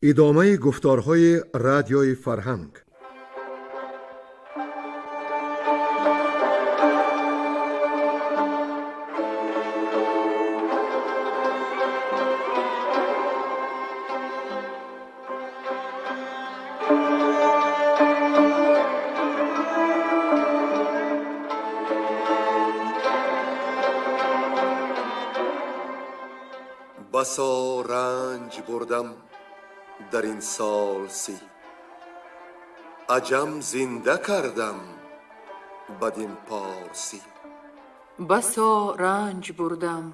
Идомаи гуфторҳои Радиои Фарҳанг. Басо ранҷ бурдам дар ин сол 30, аҷам зинда кардам бадин порсӣ. Басо ранҷ бурдам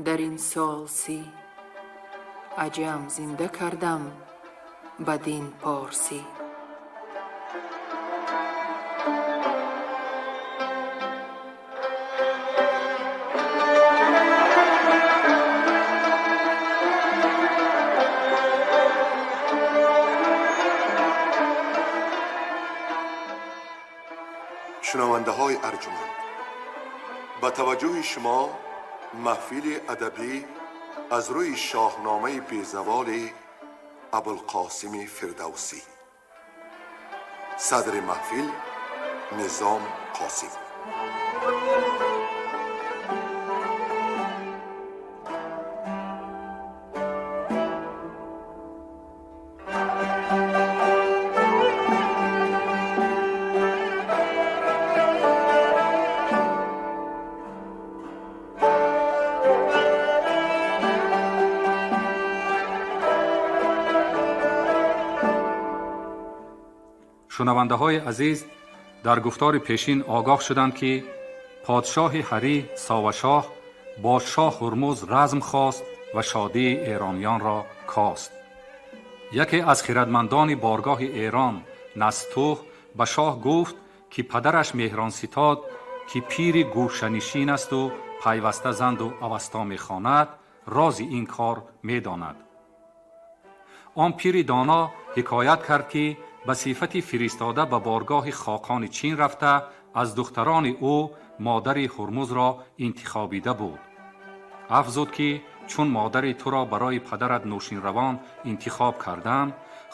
дар ин сол 30, аҷам зинда кардам бадин порсӣ. Шунавандаҳои арҷуманд, ба таваҷҷӯҳи шумо маҳфили адабӣ аз рӯи шоҳномаи безаволи Абулқосими Фирдавсӣ. Садри маҳфил Низом Қосим. Шунавандаҳои азиз дар гуфтори пешин огоҳ шуданд, ки подшоҳи ҳарӣ Совашоҳ бо шоҳ Ҳурмуз разм хост ва шодии эрониёнро кост. Яке аз хирадмандони боргоҳи Эрон Настуҳ ба шоҳ гуфт, ки падараш Меҳронситод, ки пири гӯшанишин асту пайваста занду Авасто мехонад, рози ин кор медонад. Он пири доно ҳикоят кард, ки ба сифати фиристода ба боргоҳи хоқони Чин рафта, аз духтарони ӯ модари Ҳурмузро интихобида буд. Афзуд, ки чун модари туро барои падарат Нӯшинравон интихоб кардам,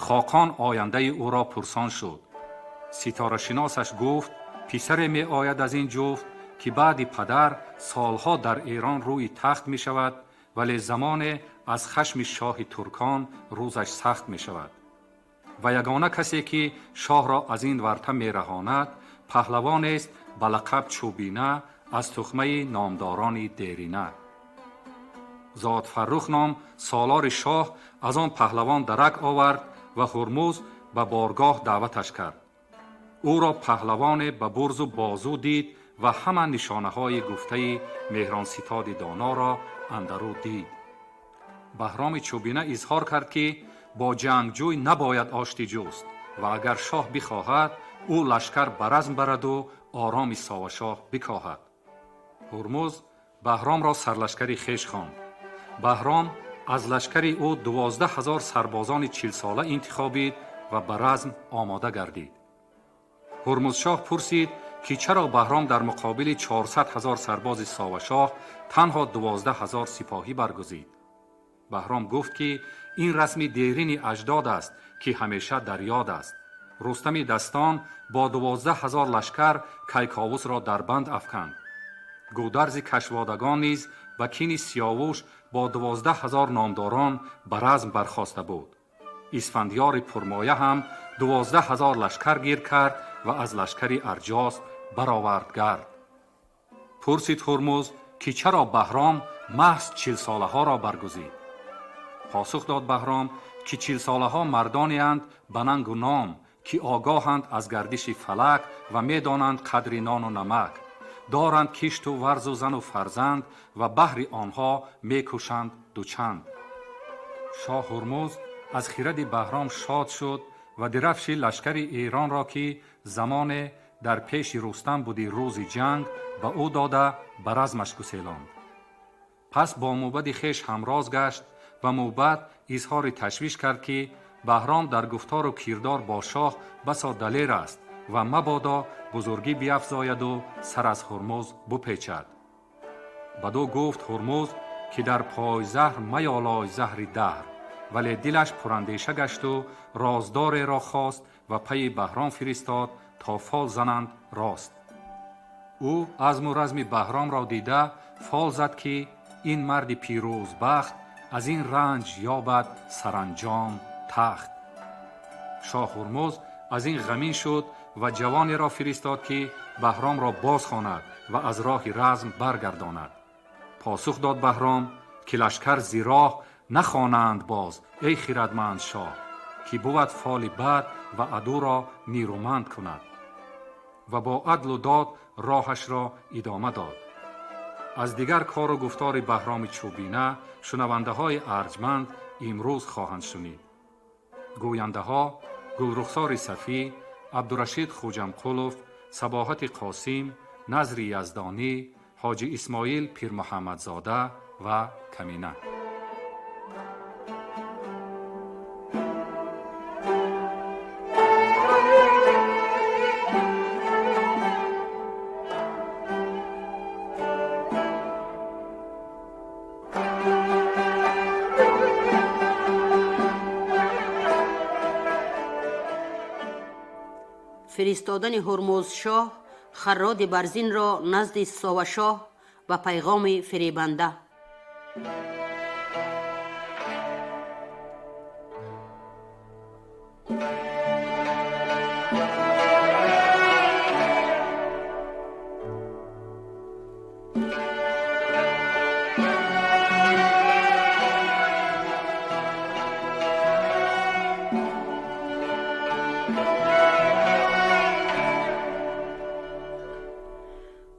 хоқон ояндаи ӯро пурсон шуд. Ситорашиносаш гуфт, писаре меояд аз ин ҷуфт, ки баъди падар солҳо дар Эрон рӯи тахт мешавад, вале замоне аз хашми шоҳи туркон рӯзаш сахт мешавад. Ва ягона касе, ки шоҳро аз ин варта мераҳонад, паҳлавонест ба лақаб Чӯбина аз тухмаи номдорони дерина. Зодфаррух ном солори шоҳ аз он паҳлавон дарак овард ва Ҳурмуз ба боргоҳ даъваташ кард. Ӯро паҳлавоне ба бурзу бозу дид ва ҳама нишонаҳои гуфтаи Меҳронситоди доноро андарӯ дид. Баҳроми Чӯбина изҳор кард, ки бо ҷангҷӯй набояд оштӣ ҷуст ва агар шоҳ бихоҳад, ӯ лашкар ба разм бараду ороми Совашоҳ бикоҳад. Ҳурмуз Баҳромро сарлашкари хеш хонд. Баҳром аз лашкари ӯ 12 000 сарбозони 40-сола интихобид ва ба разм омода гардид. Ҳурмузшоҳ пурсид, ки чаро Баҳром дар муқобили 400 000 сарбози Совашоҳ танҳо 12 000 сипоҳӣ баргузид. Баҳром гуфт, ки ин расми дерини аҷдод аст, ки ҳамеша дар ёд аст. Рустами дастон бо 12 000 лашкар Кайковусро дар банд афканд. Гударзи кашводагон низ ба кини Сиёвуш бо 12 000 номдорон ба разм бархоста буд. Исфандиёри пурмоя ҳам 12 000 лашкар гир кард ва аз лашкари Арҷост баровард гард. Пурсид Ҳурмуз, ки чаро Баҳром маҳз 40-солаҳоро баргузид. Посух дод Баҳром, ки 40-солаҳо мардонеанд ба нангу ном, ки огоҳанд аз гардиши фалак ва медонанд қадри нону намак, доранд кишту варзу зану фарзанд ва баҳри онҳо мекӯшанд дучанд. Шоҳ Ҳурмуз аз хиради Баҳром шод шуд ва дирафши лашкари Эронро, ки замоне дар пеши Рустам буди рӯзи ҷанг, ба ӯ дода ба размаш гуселонд. Пас бо мӯбади хеш ҳамроз гашт ва мӯбад изҳори ташвиш кард, ки Баҳром дар гуфтору кирдор бо шоҳ басо далер аст ва мабодо бузургӣ биафзояду сар аз Ҳурмуз бупечад. Бадӯ гуфт Ҳурмуз, ки дар пойзаҳр маёлой заҳри даҳр, Вале дилаш пурандеша гашту роздореро хост ва пайи Баҳром фиристод, то фол зананд рост. Ӯ азму разми Баҳромро дида, фол зад, ки ин марди пирӯзбахт аз ин ранҷ ёбад саранҷом тахт. Шоҳ Ҳурмуз аз ин ғамин шуд ва ҷавонеро фиристод, ки Баҳромро боз хонад ва аз роҳи разм баргардонад. Посух дод Баҳром, ки лашкар зи роҳ нахонанд боз, эй хирадманд шоҳ, ки бувад фоли бад ва адуро нирӯманд кунад. Ва бо адлу дод роҳашро идома дод. Аз дигар кору гуфтори Баҳроми Чӯбина шунавандаҳои арҷманд имрӯз хоҳанд шунид. Гӯяндаҳо: Гулрухсори Сафӣ, Абдурашид Хуҷамқулов, Сабоҳати Қосим, Назри Яздонӣ, Ҳоҷи Исмоил Пирмуҳаммадзода ва Камина. Фиристодани Ҳурмузшоҳ Харроди Барзинро назди Совашоҳ ба пайғоми фиребанда.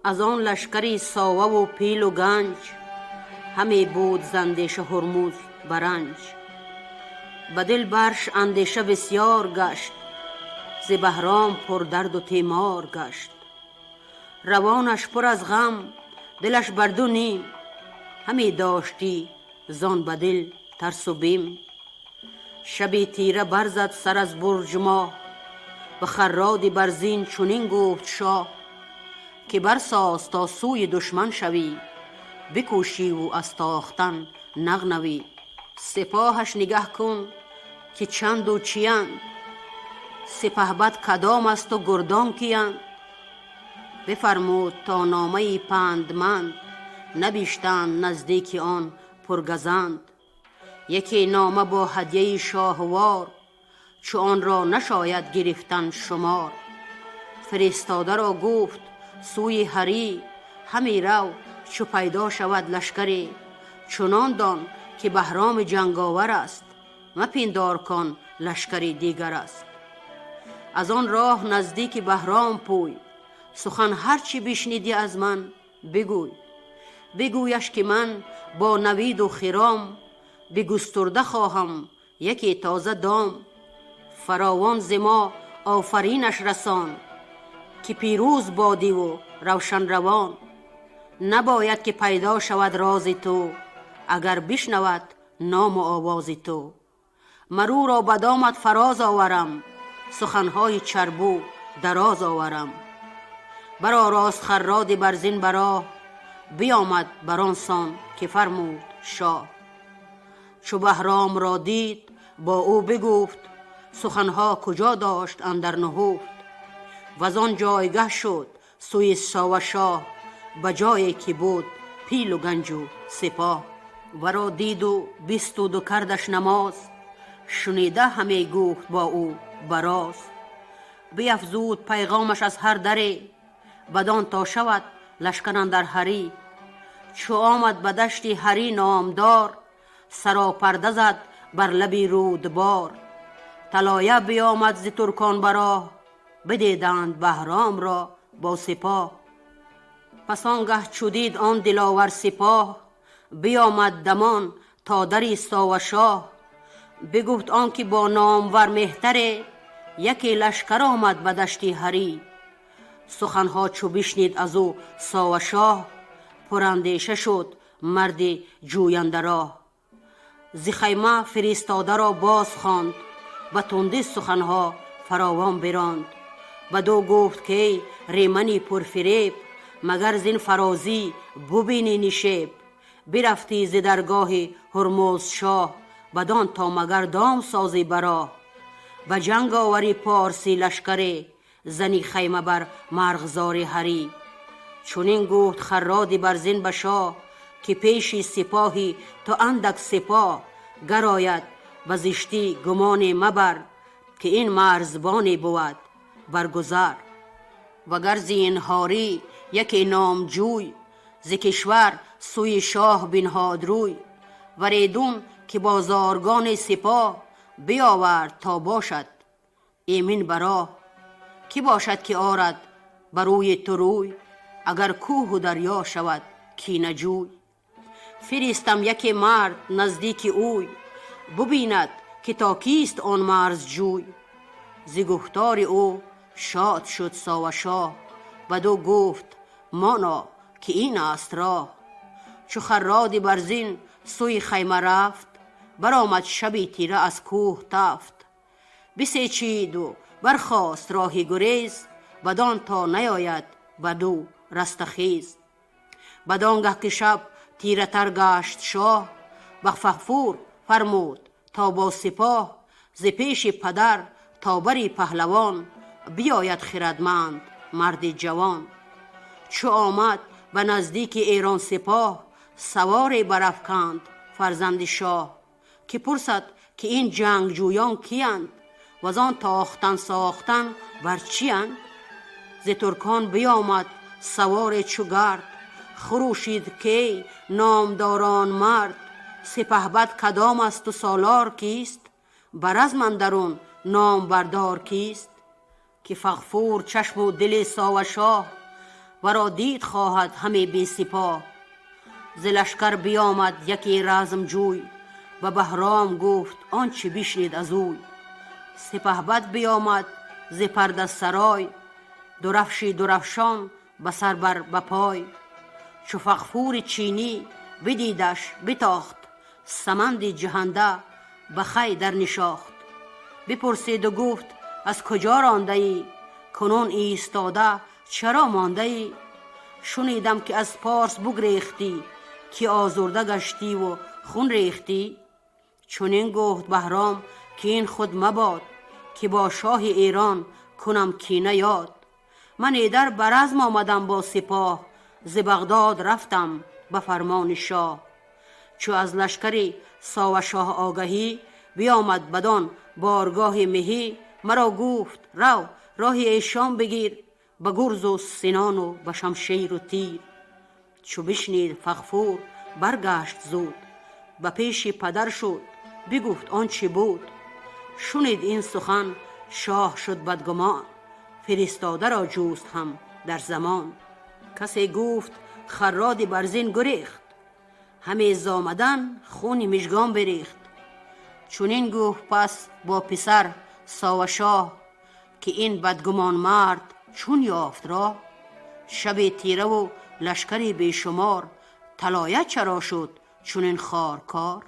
Аз он лашкари соваву пилу ганҷ ҳаме буд зандеша Ҳурмуз ба ранҷ. Ба дил барш андеша бисьёр гашт, зи Баҳром пурдарду тимор гашт. Равонаш пур аз ғам, дилаш бар ду ним, ҳаме доштӣ зон ба дил тарсу бим. Шаби тира барзад сар аз бурҷ моҳ, ба Харроди Барзин чунин гуфт шоҳ, ки барсоз то сӯи душман шавӣ, бикӯшиву аз тохтан нағнавӣ. Сипоҳаш нигаҳ кун, ки чанду чиянд, сипаҳбад кадом асту гурдон киянд. Бифармуд, то номаи пандманд набиштанд наздики он пургазанд. Яке нома бо ҳадяи шоҳвор, чу онро нашояд гирифтан шумор. Фиристодаро гуфт: сӯи Ҳарӣ ҳаме рав, чу пайдо шавад лашкаре, чунон дон, ки Баҳроми ҷанговар аст, мапиндор, кон лашкари дигар аст. Аз он роҳ наздики Баҳром пӯй, сухан ҳар чӣ бишнидӣ аз ман бигӯй. Бигӯяш, ки ман бо навиду хиром бигустурда хоҳам яке тоза дом. Фаровон зи мо офаринаш расон, ки пирӯз бодиву равшанравон. Набояд, ки пайдо шавад рози ту, агар бишнавад ному овози ту. Мар ӯро ба домат фароз оварам, суханҳои чарбу дароз оварам. Баророст Харроди Барзин ба роҳ, биёмад бар он сон, ки фармуд шоҳ. Чу Баҳромро дид, бо ӯ бигуфт суханҳо, куҷо дошт андар нуҳуфт. Ваз он ҷойгаҳ шуд сӯи Совашоҳ, ба ҷое ки буд пилу ганҷу сипоҳ. Варо диду бистуду кардаш намоз, шунида ҳаме гуфт бо ӯ бароз. Биафзуд пайғомаш аз ҳар даре, бадон то шавад лашкар андар Ҳарӣ. Чу омад ба дашти Ҳарӣ номдор, саропарда зад бар лаби рӯдбор. Талоя биёмад зи туркон ба роҳ, бидиданд Баҳромро бо сипоҳ. Пас он гаҳ, чу дид он диловар сипоҳ, биёмад дамон то дари Совашоҳ. Бигуфт он ки бо номвар меҳтаре, яке лашкар омад ба дашти Ҳарӣ. Суханҳо чу бишнид аз ӯ Совашоҳ, пурандеша шуд марди ҷӯяндароҳ. Зи хайма фиристодаро боз хонд, ба тунди суханҳо фаровон биронд. Бадӯ гуфт, ки эй ремани пурфиреб, магар зин фарозӣ бубинӣ нишеб? Бирафтӣ зи даргоҳи Ҳурмузшоҳ, Бадон то магар дом созӣ ба роҳ. Ба ҷанг оварӣ порсӣ лашкаре, зани хайма бар марғзори ҳарӣ. Чунин гуфт Харроди Барзин ба шоҳ, ки пеши сипоҳи ту андак сипоҳ. Гар ояд ба зиштӣ гумоне мабар, ки ин марзбоне бувад баргузар. Вагар зинҳорӣ яке номҷӯй, зи кишвар сӯи шоҳ бинҳод рӯй. Варедун ки бозоргони сипоҳ биёвард то бошад эмин ба роҳ. Кӣ бошад ки орад ба рӯи ту рӯй, агар кӯҳу дарё шавад кинаҷӯй? Фиристам яке мард наздики ӯй, бубинад ки то кист он марзҷӯй. Зи гуфтори ӯ шод шуд Совашоҳ, бадӯ гуфт: моно ки ин аст роҳ. Чу Харроди Барзин сӯи хайма рафт, баромад шаби тира аз кӯҳ тафт. Бисечиду бархост роҳи гурез, бадон то наёяд баду растахез. Бадон гаҳ ки шаб тиратар гашт, шоҳ ба Фағфур фармуд то бо сипоҳ зи пеши падар то бари паҳлавон биёяд хирадманд марди ҷавон. Чу омад ба наздики Эрон сипоҳ, саворе барафканд фарзанди шоҳ, ки пурсад ки ин ҷангҷӯён киянд, вазон тохтан сохтан бар чиянд? Зи туркон биёмад саворе чу гард, хурӯшид кей номдорон мард. Сипаҳбад кадом асту солор кист? Бар разм андарун номбардор кист? Ки Фағфур чашму дили Совашоҳ, варо дид хоҳад ҳаме бесипоҳ. Зи лашкар биёмад яке размҷӯй, ба Баҳром гуфт он чӣ бишнид аз ӯй. Сипаҳбад биёмад зи пардасарой, дурафши дурафшон ба сар бар ба пой. Чу Фағфури чинӣ бидидаш, битохт, саманди ҷаҳанда ба хай дар нишохт. Бипурсиду гуфт: аз куҷо рондаӣ? Кунун истода чаро мондаӣ? Шунидам ки аз Порс бугрехтӣ, ки озурда гаштиву хун рехтӣ. Чунин гуфт Баҳром ки ин худ мабод, ки бо шоҳи Эрон кунам кина ёд. Ман эдар ба разм омадам бо сипоҳ, зи Бағдод рафтам ба фармони шоҳ. Чу аз лашкари Совашоҳ огаҳӣ биёмад бадон боргоҳи меҳӣ, маро гуфт: рав, роҳи эшон бигир, ба гурзу синону ба шамшеру тир. Чу бишнид Фағфур, баргашт зуд, ба пеши падар шуд, бигуфт он чӣ буд. Шунид ин сухан, шоҳ шуд бадгумон, фиристодаро ҷуст ҳам дар замон. Касе гуфт: Харроди Барзин гурехт, ҳаме зомадан хуни мижгон бирехт. Чунин гуфт пас бо писар Совашоҳ, ки ин бадгумон мард чун ёфт роҳ? Шаби тираву лашкари бешумор, талоя чаро шуд чунин хоркор?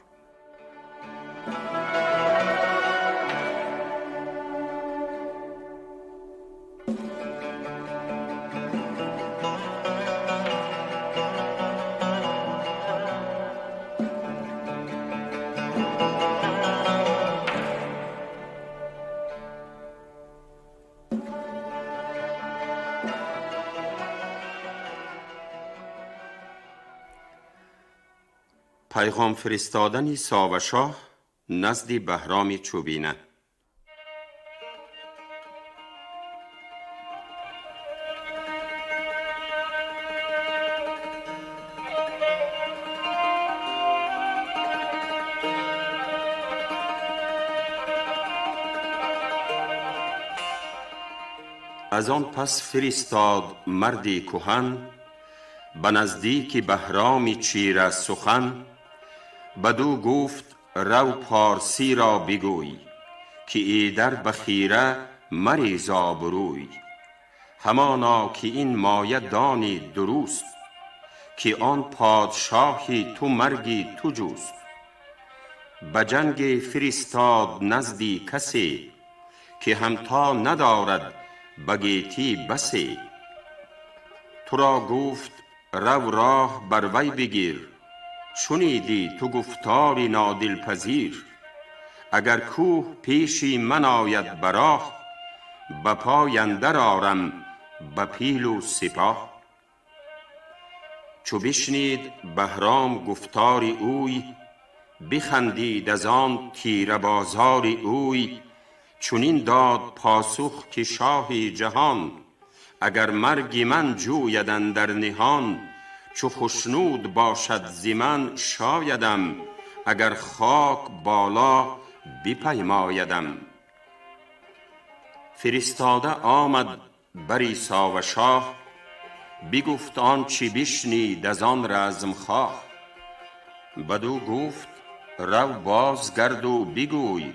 پیغام فرستادن ساوشاه نزد بهرام چوبینه. از آن پس فرستاد مردی کهن، به نزدیک بهرام چیره سخن. بدو گفت: رو پارسی را بگوی، که ایدر به خیره مریز آبروی. همانا که این مایه دانی درست، که آن پادشاهی تو مرگی تو جست. به جنگ فرستاد نزدی کسی، که همتا ندارد به گیتی بسی. تو را گفت: رو راه بر وی بگیر، شنیدی تو گفتاری نادلپذیر. اگر کوه پیشی من آید به راه، به پای اندر آرم به پیل و سپاه. چو بشنید بهرام گفتار اوی، بخندید از آن تیره بازار اوی. چنین داد پاسخ که شاه جهان، اگر مرگ من جوید اندر نهان، چو خشنود باشد ز من شایدم، اگر خاک بالا بپیمایدم. فرستاده آمد بر ساوه شاه، بگفت آنچه بشنید از آن رزم خواه. بدو گفت رو باز گرد و بگوی،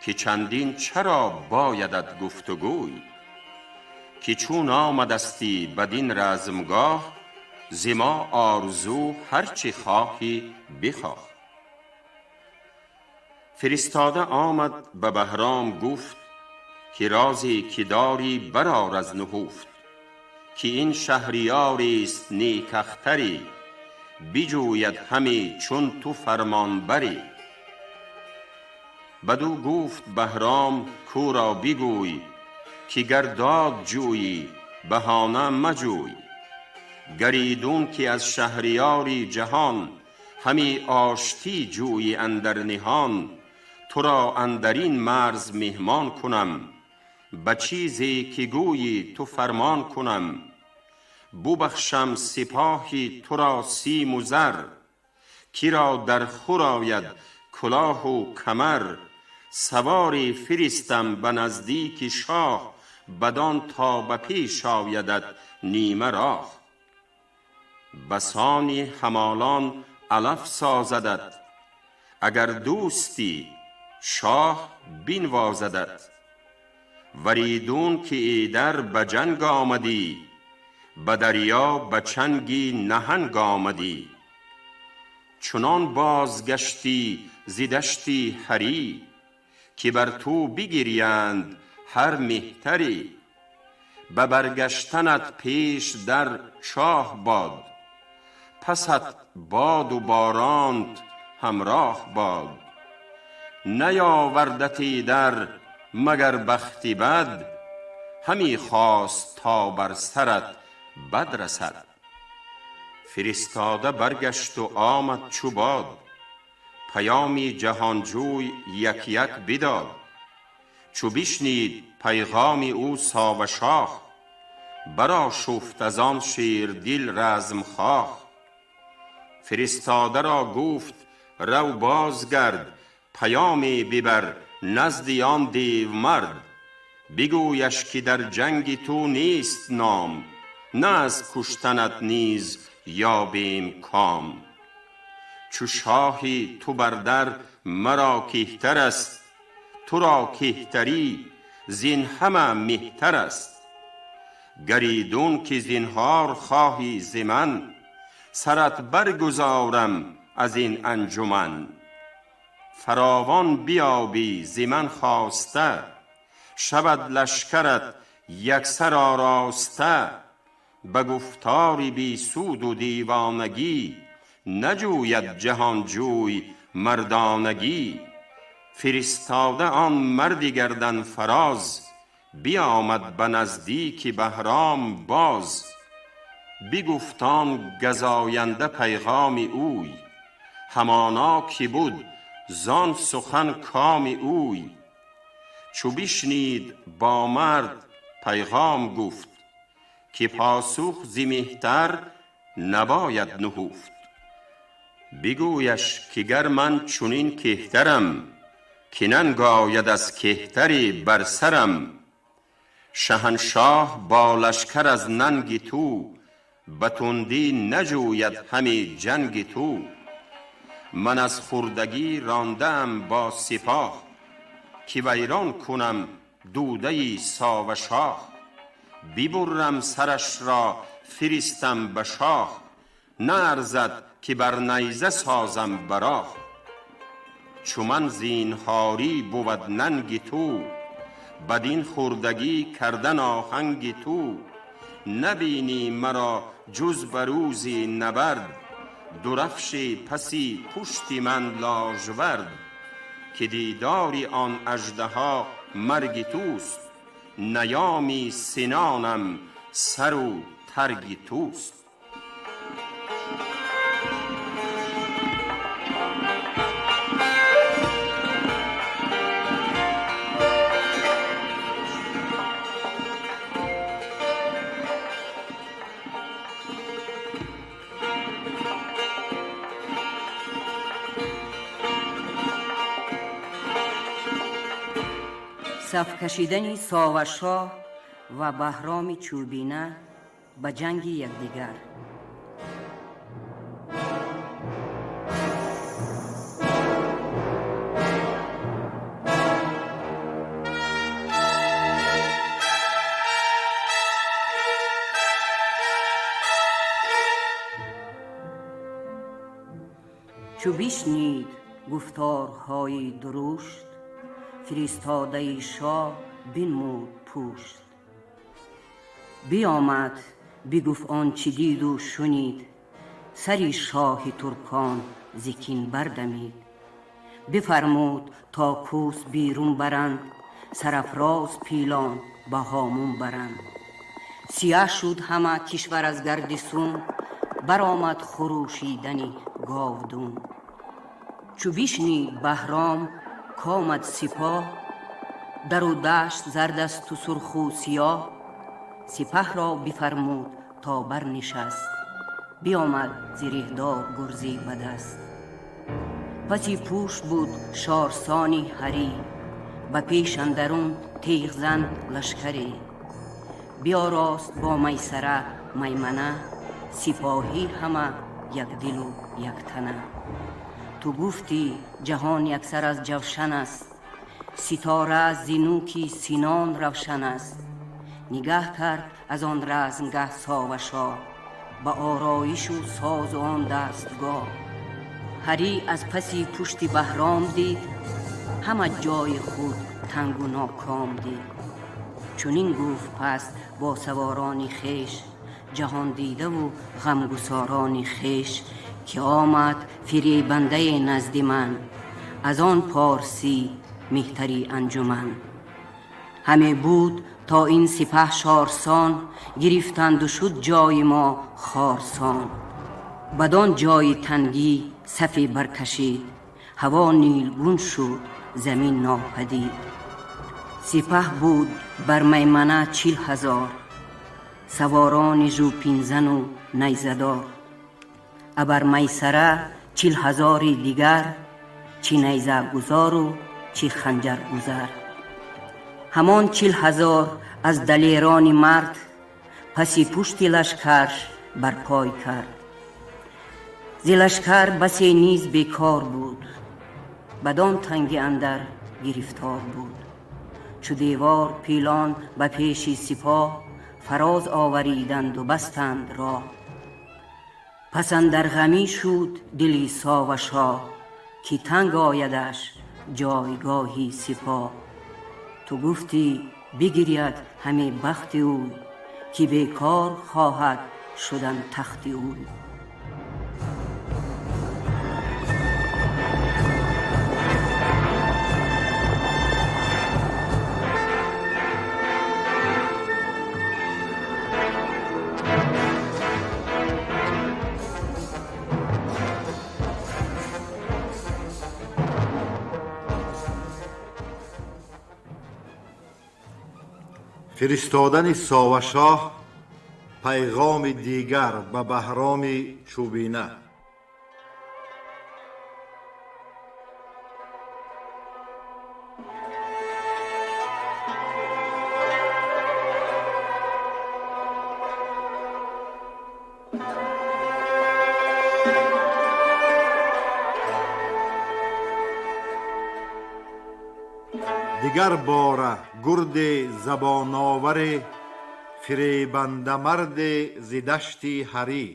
که چندین چرا بایدت گفت و گوی. که چون آمدستی بدین رزمگاه، ز ما آرزو هر چه خواهی بخواه. فرستاده آمد به بهرام گفت، که رازی که داری برآر از نهفت. که این شهریاری است نیک اختری، بجوید همی چون تو فرمانبری. بدو گفت بهرام کو را بگوی، که گر داد جویی بهانه مجوی. گر ایدون که از شهریار جهان، همی آشتی جویی اندر نهان، تو را اندرین مرز مهمان کنم، به چیزی که گویی تو فرمان کنم. ببخشم سپاهی تو را سیم و زر، که را در خور آید کلاه و کمر. سواری فرستم به نزدیک شاه، بدان تا به پیش آیدت نیمه راه. بسان همالان علف سازدت، اگر دوستی شاه بنوازدت. ور ایدون که ایدر به جنگ آمدی، به دریا به چنگ نهنگ آمدی. چنان بازگشتی ز دشت هری، که بر تو بگریند هر مهتری. به برگشتنت پیش در چاه باد، پست باد و بارانت همراه باد. نیاوردت ایدر مگر بخت بد، همی خواست تا بر سرت بد رسد. فرستاده برگشت و آمد چو باد، پیامی جهانجوی یک یک بداد. چو بشنید پیغام او ساوه شاه، برآشفت از آن شیردل رزم خواه. فرستاده را گفت رو بازگرد، پیامی ببر نزد آن دیو مرد. بگویش که در جنگ تو نیست نام، نه از کشتنت نیز یابیم کام. چو شاهی تو بر در مرا کهتر است، تو را کهتری زین همه مهتر است. گر ایدون که زینهار خواهی ز من، سرت برگزارم از این انجمن. فراوان بیابی ز من خواسته، شود لشکرت یکسر آراسته. به گفتار بی سود و دیوانگی، نجوید جهانجوی مردانگی. فرستاده آن مرد گردن فراز، بیامد به نزدیک بهرام باز. بگفت آن گزاینده پیغام اوی، همانا که بود زان سخن کام اوی. چو بشنید با مرد پیغام گفت، که پاسخ ز مهتر نباید نهفت. بگویش که گر من چنین کهترم، که ننگ آید از کهتری بر سرم. شهنشاه با لشکر از ننگ تو، به تندی نجوید همی جنگ تو. من از خردگی رانده ام با سپاه، که ویران کنم دوده ساوه شاه. ببرم سرش را فرستم به شاه، نه ارزد که بر نیزه سازم به راه. چو من زینهاری بود ننگ تو، بدین خردگی کردن آهنگ تو. نبینی مرا جز به روز نبرد، درفش پس پشت من لاژورد. که دیداری آن اژدها مرگ توست. نیامی سنانم سر و ترگ توست. Саф кашидани Совашоҳ ва Баҳроми Чӯбина ба ҷанги якдигар. Чу бишнид гуфторҳои дурушт, фиристодаи шоҳ бинмуд пушт. Биомад, бигуфт он чӣ диду шунид, сари шоҳи туркон зи кин бардамид. Бифармуд то кӯс берун баранд, сарафроз пилон ба ҳомун баранд. Сиёҳ шуд ҳама кишвар аз гарди сум, баромад хурӯшидани говдум. Чу бишнид Баҳром комад сипоҳ, дару дашт зардасту сурху сиёҳ, сипаҳро бифармуд то барнишаст, биомад зиреҳдор гурзи ба даст. Паси пушт буд шорсони ҳарӣ, ба пеш андарун теғзан лашкаре. Биёрост бо майсара маймана, сипоҳӣ ҳама якдилу яктана. Ту гуфтӣ ҷаҳон яксар аз ҷавшан аст, ситора зи нӯки синон равшан аст. Нигаҳ кард аз он размгаҳ Совашоҳ, ба ороишу созу он дастгоҳ. Ҳарӣ аз паси пушти Баҳром дид, ҳама ҷои худ тангу ноком дид. Чунин гуфт пас бо саворони хеш, ҷаҳондидаву ғамгусорони хеш, ки омад фиребандае назди ман, аз он порсӣ меҳтари анҷуман. Ҳаме буд то ин сипаҳ шорсон, гирифтанду шуд ҷои мо хорсон. Бадон ҷои тангӣ сафе баркашид, ҳаво нилгун шуд, замин нопадид. Сипаҳ буд бар маймана 40,000, саворони жӯпинзану найзадор. Абар майсара 40,000 дигар, чӣ найзагузору чӣ ханҷаргузар. Ҳамон 40,000 аз далерони мард, паси пушти лашкарш барпой кард. Зи лашкар басе низ бекор буд, бадон танги андар гирифтор буд. Чу девор пилон ба пеши сипоҳ, фароз овариданду бастанд роҳ. Пас андар ғамӣ шуд дили Совашоҳ, ки танг оядаш ҷойгоҳи сипоҳ. Ту гуфтӣ бигиряд ҳаме бахти ӯ, ки бекор хоҳад шудан тахти ӯ. Фиристодани Совашоҳ пайғоми дигар ба Баҳроми Чӯбина. Дигар бора гурди забоноваре, фиребандамарде зи дашти ҳарӣ,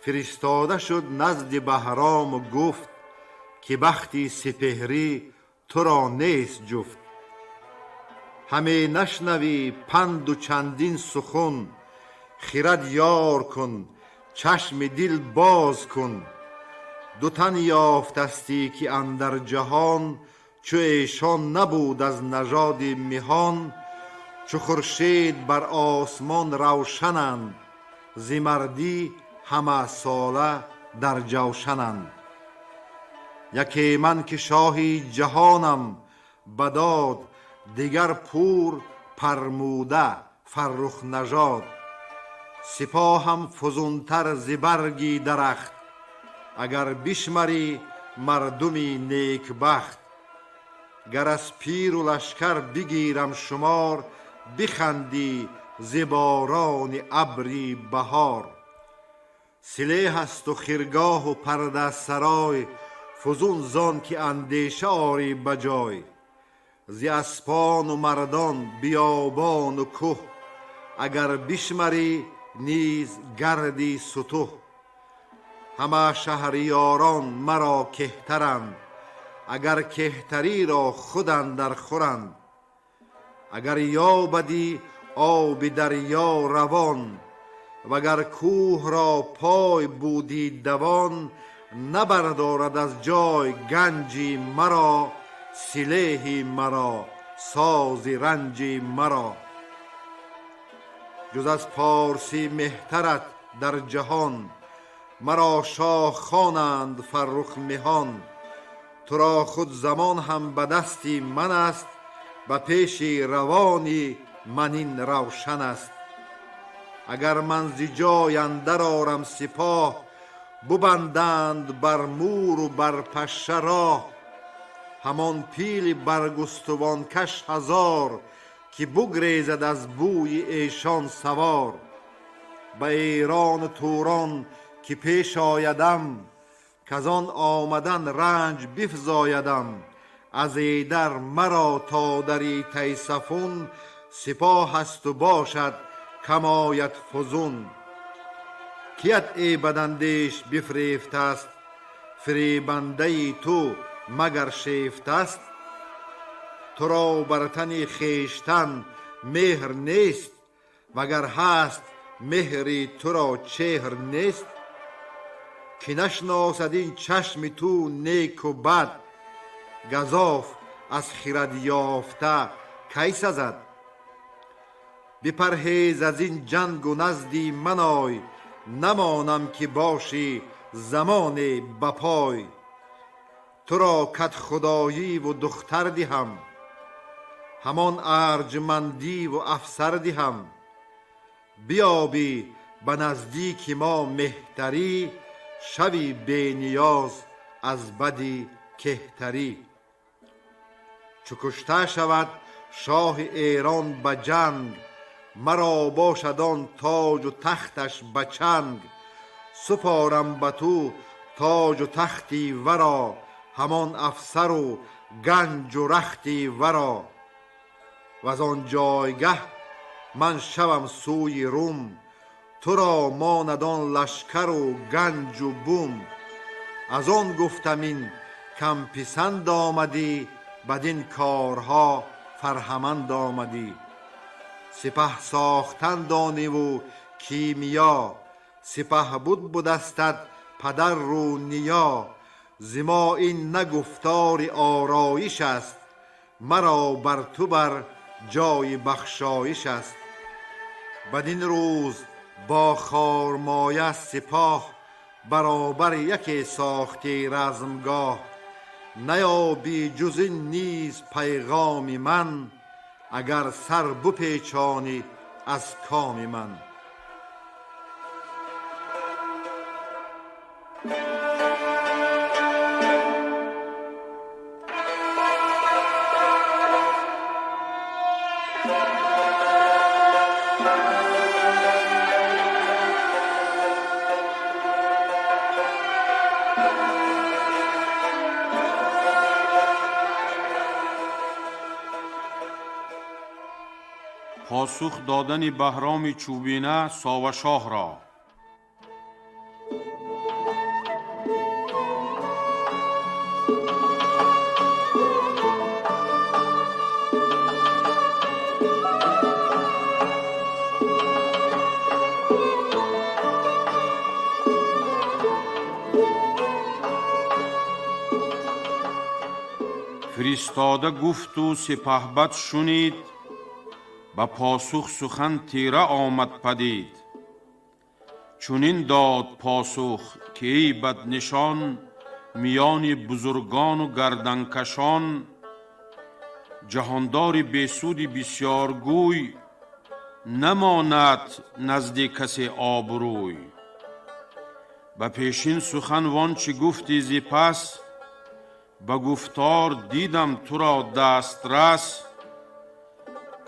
фиристода шуд назди Баҳрому гуфт, ки бахти сипеҳрӣ туро нест ҷуфт. Ҳаме нашнавӣ панду чандин сухун, хирад ёр кун, чашми дил боз кун. Ду тан ёфтасти ки андар ҷаҳон, чу эшон набуд аз нажоди меҳон. Чу хуршед бар осмон равшананд, зи мардӣ ҳама сола дар ҷавшананд. Яке ман ки шоҳи ҷаҳонам ба дод, дигар пур пармуда фаррух нажод. Сипоҳам фузунтар зи барги дарахт, агар бишмарӣ мардуми некбахт. Гар аз пиру лашкар бигирам шумор, бихандӣ зи борони абри баҳор. Силеҳ асту хиргоҳу пардасарой, фузун зон ки андеша орӣ ба ҷой. Зи аспону мардон биёбону кӯҳ, агар бишмарӣ низ гарди сутӯҳ. Ҳама шаҳриёрон маро кеҳтаранд, агар кеҳтариро худ андар хӯранд. Агар ёбадӣ оби дарё равон, вагар кӯҳро пой будӣ давон, набардорад аз ҷой ганҷи маро, силеҳи маро, сози ранҷи маро. Ҷуз аз порсӣ меҳтарат дар ҷаҳон, маро шоҳ хонанд фаррух меҳон. Туро худ замон ҳам ба дасти ман аст, ба пеши равони ман ин равшан аст. Агар ман зи ҷой андар орам сипоҳ, бубанданд бар муру бар пашша роҳ. Ҳамон пили баргустувонкаш ҳазор, ки бугрезад аз бӯи эшон савор. Ба Эрону Турон ки пеш оядам, казон омадан ранҷ бифзоядам. Аз эйдар маро то дари Тайсафун, сипоҳ асту бошад кам ояд фузун. Кият эй бадандеш бифирефтааст, фиребандаи ту магар шефтааст? Туро бар тани хештан меҳр нест, вагар ҳаст меҳри туро чеҳр нест. Ки нашносад ин чашми ту неку бад, газоф аз хирад ёфта кай сазад? Бипарҳез аз ин ҷангу назди ман ой, намонам ки бошӣ замоне ба пой. Туро кадхудоиву духтар диҳам, ҳамон арҷмандиву афсар диҳам. Биёбӣ ба наздики мо меҳтарӣ, шави бениёз аз бади кеҳтарӣ. Чу кушта шавад шоҳи Эрон ба ҷанг, маро бошад он тоҷу тахташ ба чанг. Супорам ба ту тоҷу тахти варо, ҳамон афсару ганҷу рахти варо. Ваз он ҷойгаҳ ман шавам сӯи Рум, туро монад он лашкару ганҷу бум. Аз он гуфтам ин кам писанд омадӣ, бадин корҳо фарҳаманд омадӣ. Сипаҳ сохтан дониву кимиё, сипаҳ буд будастат падару ниё. Зи мо ин на гуфтори ороиш аст, маро бар ту бар ҷои бахшоиш аст. Бадин рӯз бо хормоя сипоҳ, баробар яке сохтӣ размгоҳ. Наёбӣ ҷуз ин низ пайғоми ман, агар сар бупечонӣ аз коми ман. Посух додани Баҳроми Чӯбина Совашоҳро. Фиристода гуфт ва сипаҳбад шунид, ба посух сухан тира омад падид. Чунин дод посух ки эй баднишон, миёни бузургон ва гарданкашон, ҷаҳондори бесуди бисёргӯй, намонад назди касе обрӯй. Ба пешин сухан вон чӣ гуфтӣ зи пас, ба гуфтор дидам туро дастрас.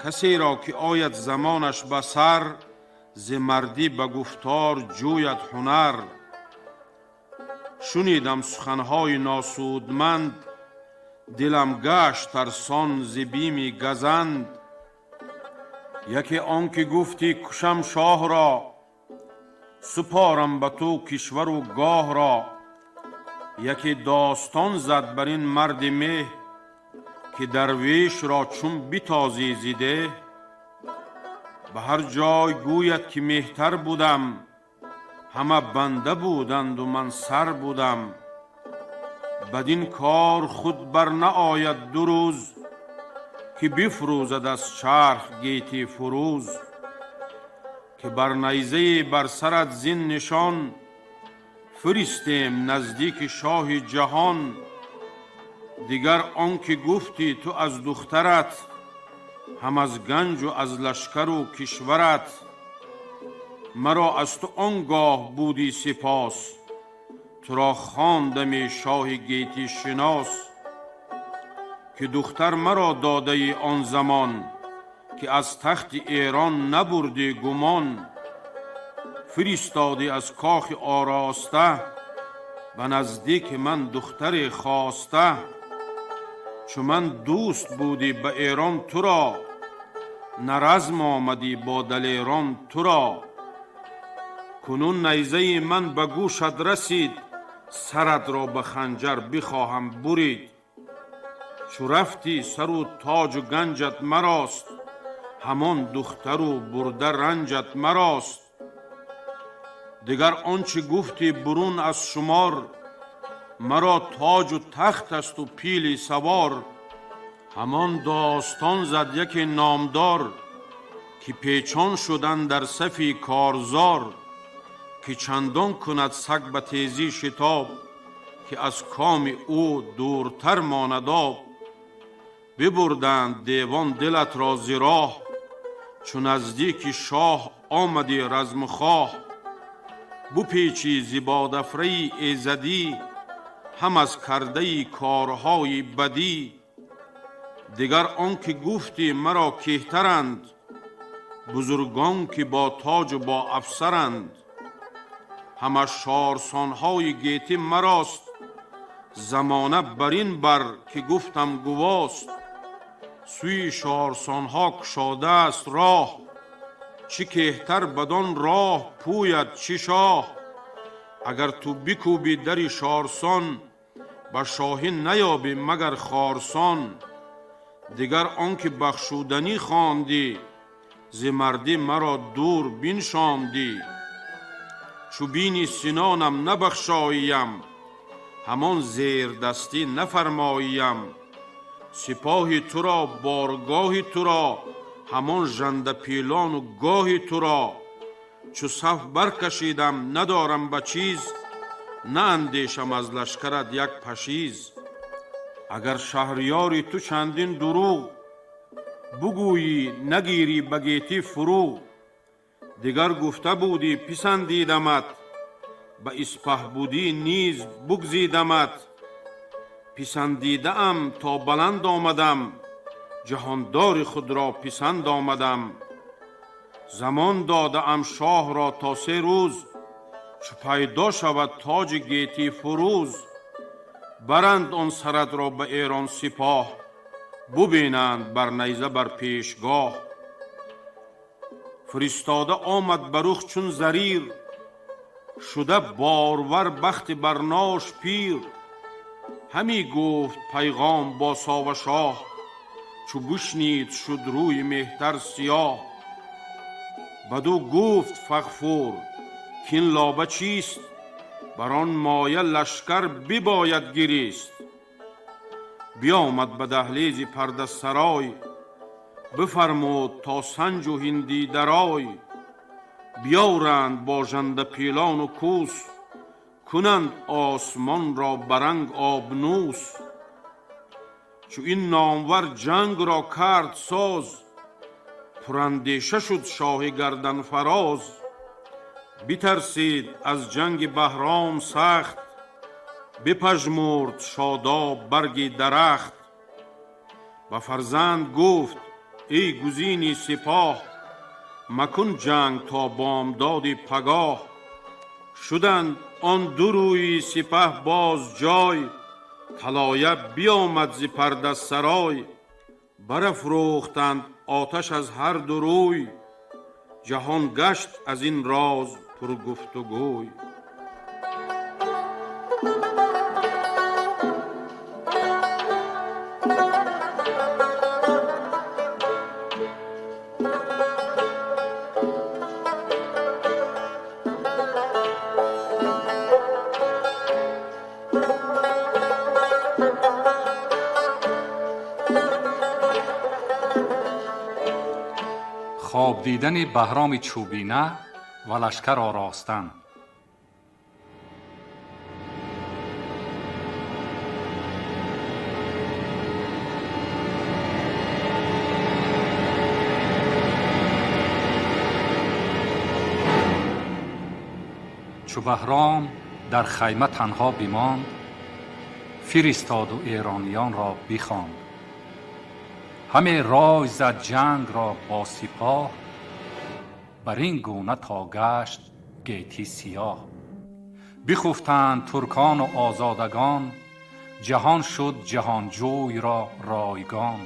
Касеро ки ояд замонаш ба сар, зи мардӣ ба гуфтор ҷӯяд ҳунар. Шунидам суханҳои носудманд, дилам гашт тарсон зи бими газанд. Яке он ки гуфтӣ кушам шоҳро, супорам ба ту кишвару гоҳро. Яке достон зад бар ин марди меҳ, ки дарвешро чун битозӣ зи деҳ. Ба ҳар ҷой гӯяд ки меҳтар будам, ҳама банда буданду ман сар будам. Бадин кор худ бар наояд ду рӯз, ки бифрӯзад аз чарх гетӣ фурӯз. Ки бар найзае бар сарат зин нишон, фиристем наздики шоҳи ҷаҳон. Дигар он ки гуфтӣ ту аз духтарат, ҳам аз ганҷу аз лашкару кишварат. Маро аз ту он гоҳ будӣ сипос, туро хондами шоҳи гетӣшинос. Ки духтар маро додаи он замон, ки аз тахти Эрон набурдӣ гумон. Фиристодӣ аз кохи ороста, ба наздики ман духтаре хоста. Чу ман дӯст будӣ ба Эрон туро, на разм омадӣ бо далерон туро. Кунун найзаи ман ба гӯшат расид, саратро ба ханҷар бихоҳам бурид. Чу рафтӣ сару тоҷу ганҷат марост, ҳамон духтару бурда ранҷат марост. Дигар он чӣ гуфтӣ бурун аз шумор, маро тоҷу тахт асту пили савор. Ҳамон достон зад яке номдор, ки печон шуд андар сафи корзор. Ки чандон кунад саг ба тезӣ шитоб, ки аз коми ӯ дуртар монад об. Бибурданд девон дилатро зи роҳ, чу наздики шоҳ омадӣ размхоҳ. Бупечӣ зи бодафраи эзадӣ, ҳам аз кардаи корҳои бадӣ. Дигар он ки гуфтӣ маро кеҳтаранд, бузургон ки бо тоҷу бо афсаранд. Ҳама шорсонҳои гетӣ марост, замона бар ин бар ки гуфтам гувост. Сӯи шорсонҳо кушодааст роҳ, чӣ кеҳтар бадон роҳ пӯяд чӣ шоҳ. Агар ту бикӯбӣ дари шорсон, ба шоҳӣ наёбӣ магар хорсон. Дигар он ки бахшуданӣ хондӣ, зи мардӣ маро дур биншондӣ. Чу бини синонам набахшоиям, ҳамон зердастӣ нафармоиям. Сипоҳи туро, боргоҳи туро, ҳамон жандапилону гоҳи туро. Чу саф баркашидам надорам ба чиз, наандешам аз лашкарат як пашиз. Агар шаҳриёри ту чандин дурӯғ бугӯйӣ, нагирӣ ба гетӣ фурӯғ. Дигар гуфта будӣ писандидамат, ба испаҳбудӣ низ бугзидамат. Писандидаам то баланд омадам, ҷаҳондори худро писанд омадам. Замон додаам шоҳро то 3 рӯз, чу пайдо шавад тоҷи гетӣ фурӯз. Баранд он саратро ба Эрон сипоҳ, бубинанд бар найза бар пешгоҳ. Фиристода омад ба рух чун зарир, шуда борвар бахти барнош пир. Ҳамӣ гуфт пайғом бо Сова шоҳ, чу бишнид шуд рӯи меҳтар сиёҳ. Баду гуфт Фағфур кин лоба чист, бар он моя лашкар бибояд гирист. Биёмад ба даҳлези пардасарой, бифармуд то санҷу ҳиндӣ дарой. Биёранд бо жанда пилону кӯс, кунанд осмонро баранг обнӯс. Чу ин номвар ҷангро кард соз, пурандеша шуд шоҳи гарданфароз. Битарсид аз ҷанги Баҳром сахт, бипажмурд шодоб барги дарахт. Ба фарзанд гуфт: эй гузини сипоҳ, макун ҷанг то бомдоди пагоҳ. Шуданд он ду рӯи сипаҳ боз ҷой, талоя биёмад зи пардасарой. Барафрӯхтанд оташ аз ҳар ду рӯй, ҷаҳон гашт аз ин роз пургуфтугӯй. Хоб дидани Баҳроми Чӯбина ва лашкар оростан. Чу Баҳром дар хайма танҳо бимонд, фиристоду эрониёнро бихонд. Ҳаме рой зад ҷангро бо сипоҳ, бар ин гуна то гашт гетӣ сиёҳ. Бихуфтанд туркону озодагон, ҷаҳон шуд ҷаҳонҷӯйро ройгон.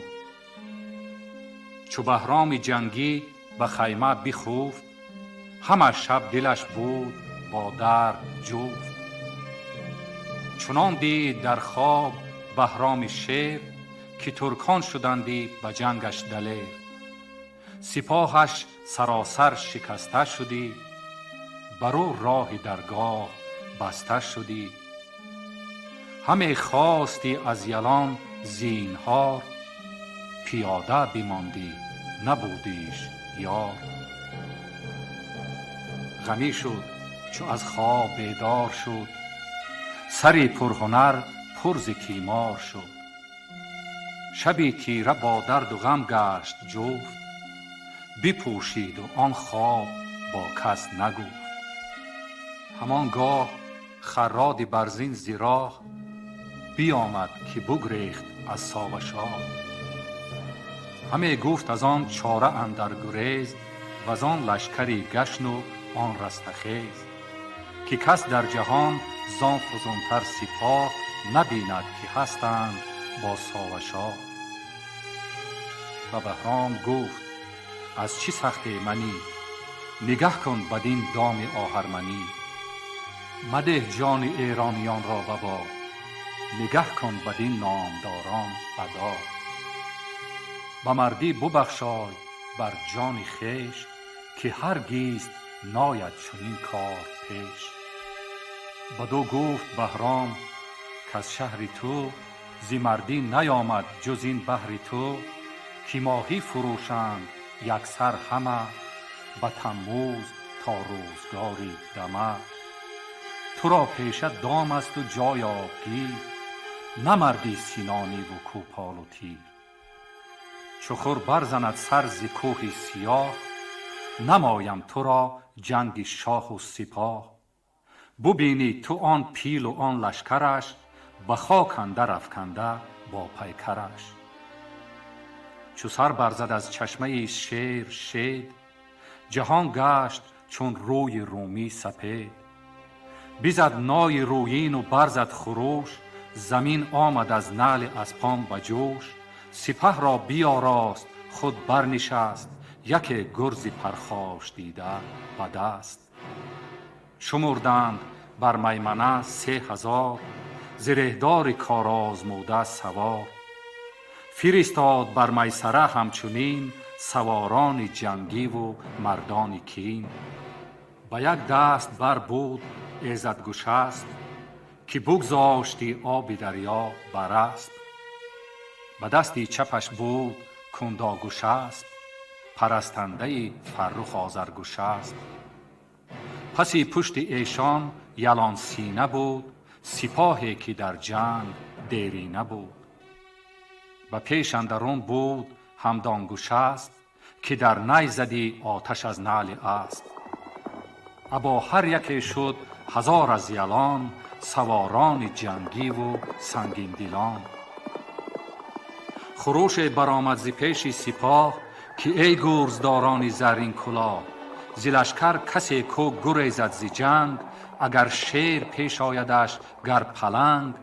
Чу Баҳроми ҷангӣ ба хайма бихуфт, ҳама шаб дилаш буд бо дард ҷуфт. Чунон дид дар хоб Баҳроми шер, ки туркон шудандӣ ба ҷангаш далер. Сипоҳаш саросар шикаста шудӣ, бар ӯ роҳи даргоҳ баста шудӣ. Ҳаме хостӣ аз ялон зинҳор, пиёда бимондӣ, набудиш ёр. Ғамӣ шуд чу аз хоб бедор шуд, сари пурҳунар пур зи тимор шуд. Шаби тира бо дарду ғам гашт ҷуфт, бипӯшиду он хоб бо кас нагуфт. Ҳамон гоҳ харроди барзин зи роҳ биёмад, ки бугрехт аз Совашоҳ. Ҳаме гуфт аз он чора андар гурез, ваз он лашкари гашну он растахез, ки кас дар ҷаҳон зон фузунтар сипоҳ набинад, ки ҳастанд бо Совашоҳ. Ба Баҳром гуфт: аз чӣ сахт эманӣ? Нигаҳ кун бадин доми оҳарманӣ. Мадеҳ ҷони эрониёнро ба бод, нигаҳ кун бадин номдорон ба дод. Ба мардӣ бубахшой бар ҷони хеш, ки ҳаргиз нояд чунин кор пеш. Бадӯ гуфт Баҳром: каз шаҳри ту зи мардӣ наёмад ҷуз ин баҳри ту, ки моҳӣ фурӯшанд яксар ҳама ба Таммӯз то рӯзгори дама. Туро пеша дом асту ҷой обгир, на марди синониву кӯполу тир. Чу хур барзанад сар зи кӯҳи сиёҳ, намоям туро ҷанги шоҳу сипоҳ. Бубинӣ ту он пилу он лашкараш, ба хок андар афканда бо пайкараш. Чу сар барзад аз чашмаи шер шед, ҷаҳон гашт чун рӯи румӣ сапед. Бизад нои рӯину барзад хурӯш, замин омад аз наъли аспон ба ҷӯш. Сипаҳро биёрост, худ барнишаст, яке гурзи пархош дида ба даст. Шумурданд бар маймана 3000 зиреҳдори корозмуда савор. Фиристод бар майсара ҳамчунин саворони ҷангиву мардони кин. Ба як даст бар буд Эзадгушасп, ки бугзоштӣ оби дарё бар асп. Ба дасти чапаш буд Кундогушасп, парастандаи Фаррух Озаргушасп. Паси пушти эшон Ялон Сина буд, сипоҳе ки дар ҷанг дерина буд. Ба пеш андарун буд Ҳамдонгушасп, ки дар най задӣ оташ аз наъли асп. Або ҳар яке шуд ҳазор аз ялон, саворони ҷангиву сангиндилон. Хуруше баромад зи пеши сипоҳ, ки эй гурздорони заррин кулоҳ, зи лашкар касе ку гурезад зи ҷанг, агар шер пеш оядаш гар паланг,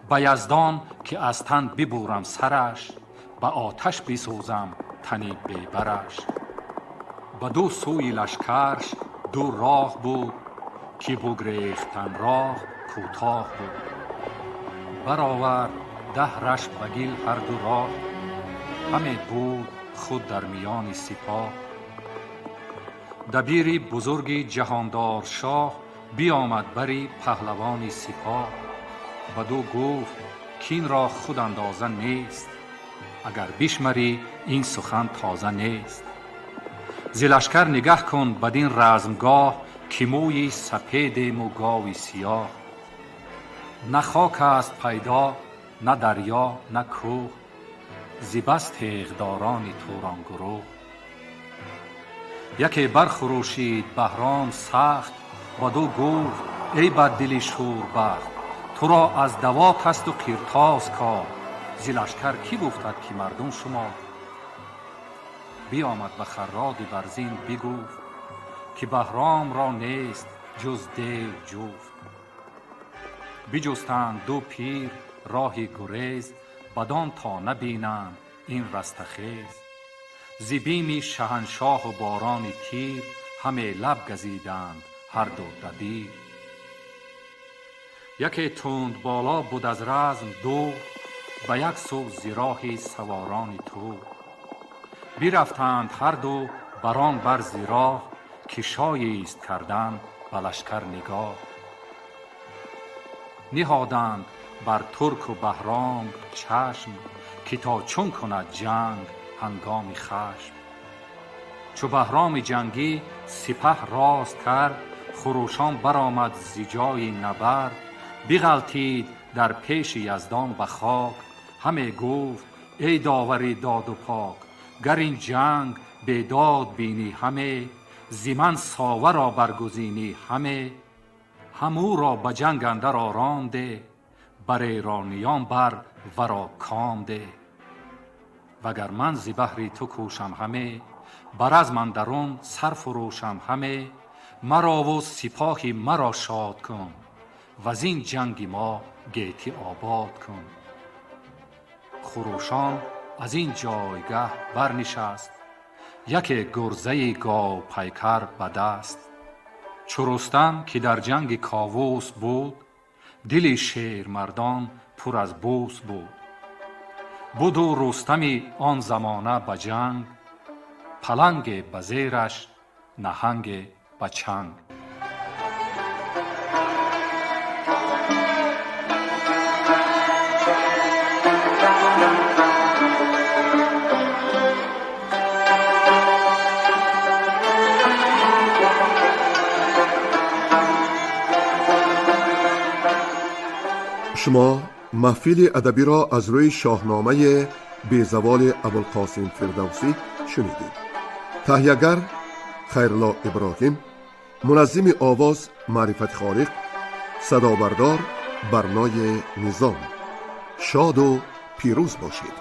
ба Яздон ки аз тан бибурам сараш, ба оташ бисӯзам тани бебараш. Ба ду сӯи лашкарш ду роҳ буд, ки бугрехтан роҳ кӯтоҳ буд. Баровард 10 раш ба гил ҳар ду роҳ, ҳаме буд худ дар миёни сипоҳ. Дабири бузурги ҷаҳондор шоҳ биомад бари паҳлавони сипоҳ. Баду гуфт кин ро худ андоза нест, агар бишмарӣ ин сухан тоза нест. Зи лашкар нигаҳ кун бадин размгоҳ, ки мӯи сапедему гови сиёҳ. На хок аст пайдо, на дарё, на кӯҳ, зи бас теғдорони Туронгурӯҳ. Яке бархурӯшид Баҳром сахт, баду гуфт эй баддили шӯрбахт, туро аз давот асту қиртоз кор, зи лашкар кӣ гуфтад ки мардум шумор? Биомад ба Харроди барзин бигуфт, ки Баҳромро нест ҷуз дев ҷуфт. Биҷустанд ду пир роҳи гурез, бадон то набинанд ин растахез. Зи бими шаҳаншоҳу борони тир, ҳаме лаб газиданд ҳар ду дабир. Яке тунд боло буд аз разм дур, ба як сӯ зи роҳи саворони тур. Бирафтанд ҳар ду барон бар зи роҳ, ки шоист кардан ба лашкар нигоҳ. Ниҳоданд бар Турку Баҳром чашм, ки то чун кунад ҷанг ҳангоми хашм. Чу Баҳроми ҷангӣ сипаҳ рост кард, хурӯшон баромад зи ҷои набард. Биғалтид дар пеши Яздон ба хок, ҳаме гуфт эй довари доду пок, гар ин ҷанг бедод бинӣ ҳаме, зи ман Соваро баргузинӣ ҳаме. Ҳам ӯро ба ҷанг андар ором деҳ, бар эрониён бар варо ком деҳ. Вагар ман зи баҳри ту кӯшам ҳаме, бар азм андарун сар фурӯшам ҳаме, марову сипоҳи маро шод кун, ваз ин ҷанги мо гетӣ обод кун. Хурӯшон аз ин ҷойгаҳ барнишаст, яке гурзаи говпайкар ба даст. Чу Рустам ки дар ҷанги Ковус буд, дили шермардон пур аз бӯс буд. Буду Рустами он замона ба ҷанг, паланге ба зераш, наҳанге ба чанг. Шумо маҳфили адабиро аз рӯи шоҳномаи безаволи Абулқосим Фирдавсӣ шунидед. Таҳиягар Хайрулло Иброҳим, муназзими овоз Маърифати Холиқ, садобардор Барнои Низом. Шоду пирӯз бошед.